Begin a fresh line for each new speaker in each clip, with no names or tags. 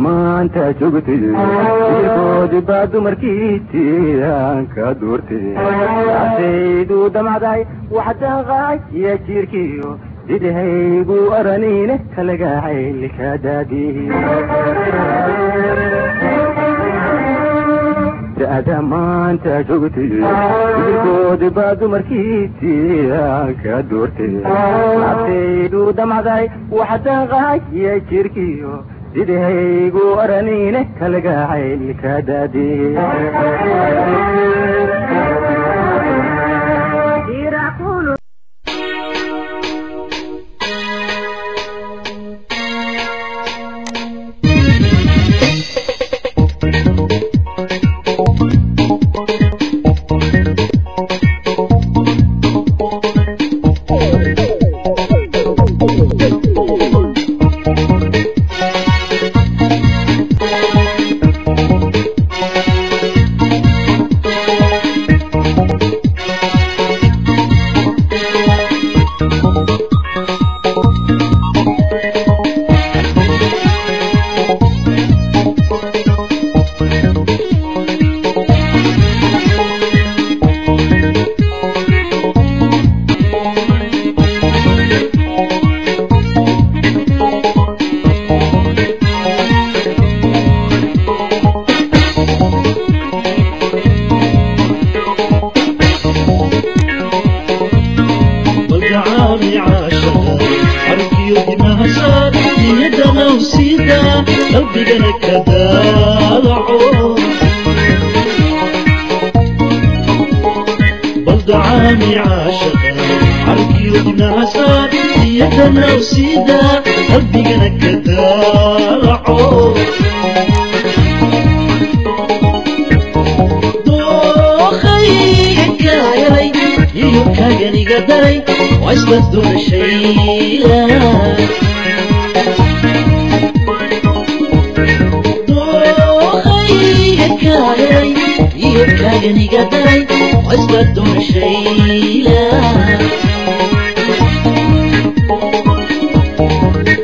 Maanta joogtay jirkoodi baa dumarkiisii ka duurtay, naftaydu damacday waxdaqay iyo jirkiyo didahaygu aranine kalagacayl ka daadihi. Da'da maanta joogtay jirkoodi baa dumarkiisii ka duurtay, naftaydu damacday waxdaqay iyo jirkiyo didahaygu aranine kalgacayl ka daadihi.
والدعامي عاشقا حركي ودماها نيدنا وسيدا قلبي كدالعو. بلدعامي عاشقا حركي ودماها نيدنا وسيدا قلبي كدالعو. دوخيك يا iyo kaaganiga daray waa isla doorashayda. Dookhayga kaahelay iyo kaaganiga daray waa isla doorashayda.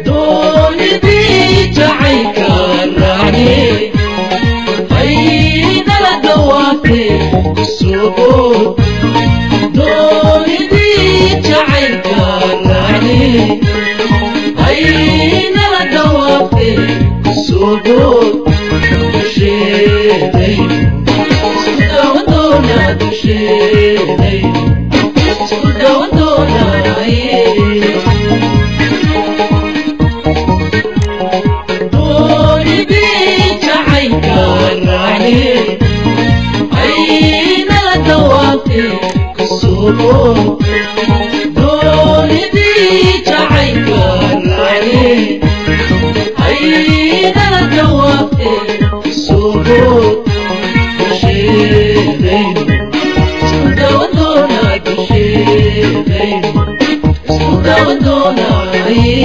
Doonidii jacaylka raacne haynala dawaate suubood, doonidii jacaylka raacne haynala dawaate suubood. Dusheedaynu isku daawan doonaa, dusheedaynu isku daawan doonaaye. Doonidii jacaylka raacne haynala dawaate kusuubood, doonidii jacaylka raacne haynala dawaate kusuubood. Dusheedaynu isku daawan doonaa, dusheedaynu isku daawan doonaaye.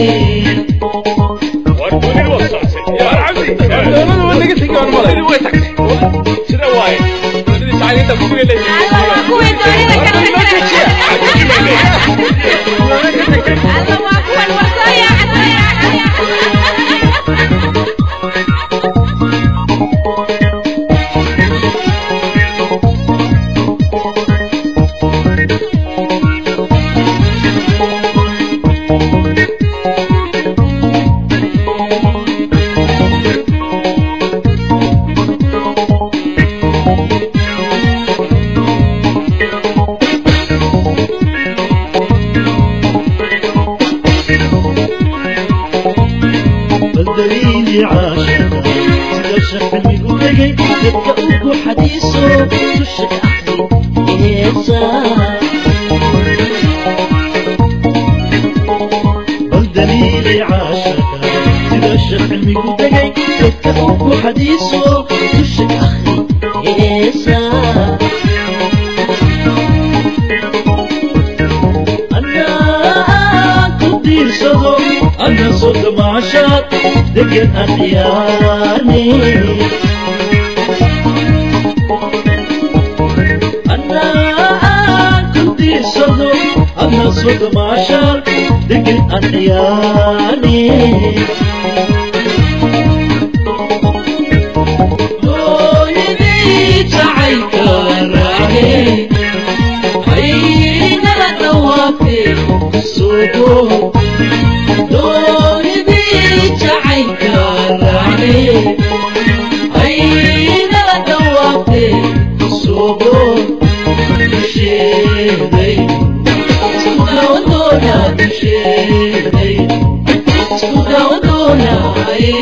Alla waa kuwan warsooya.
بلدليلي عاشقا sida shaxmigu tegay dadka ugu xadiiso dusha ka akhri heesa. Baldaliili caashaqa sida shaxmigu tegay dadka ugu xadiiso dusha ka akhri heesa. Annaa ku diirsado anna soo damaashaad degan aan ciyaarne, annaa ku diirsado anna soo damaashaad degan aan ciyaarne. Soo doonidii jacaylka raacnee aynala dhawaaqtee suugo dusheeday isku daawan doonaa dusheeday isku daawan doonaaye.